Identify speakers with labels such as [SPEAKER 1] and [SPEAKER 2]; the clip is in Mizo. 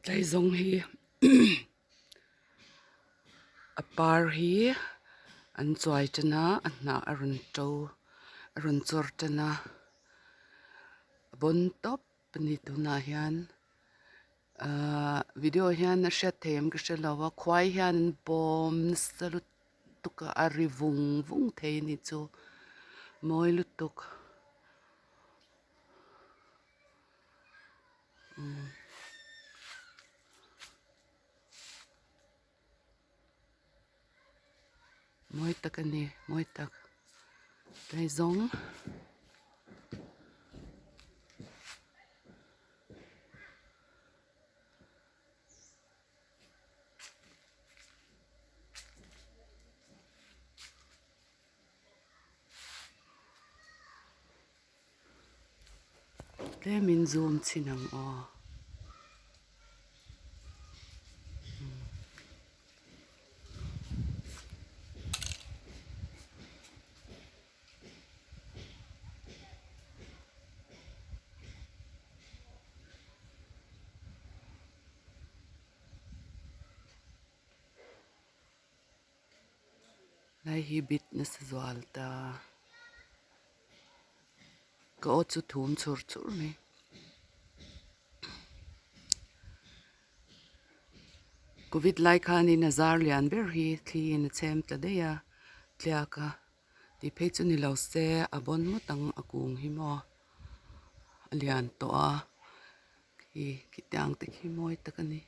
[SPEAKER 1] Tlaizawng hi a par hi an chuai tan a a hnah a rawn to a rawn chawr tan a a bawn tawp a ni tunah hian ahh video hian a hriat theih em ka hre lo a khuai hian an bawm nasa lutuk a a ri vung vung thei a nih chu mawi lutuk. Mawi tak a ni mawi tak tlaizawng. Tlemin zoom chhin ang aw. Lai hi bit nasa zual ta. Ka aw chu thum chur chur mai. Covid lai khanin a zar lian ber hi thli in a chhem ta daih a tliak a tih phei chu ni lo se a bawn ngawt ang a kung hi maw a lian tawh a khi khitiang te khi mawi tak a ni.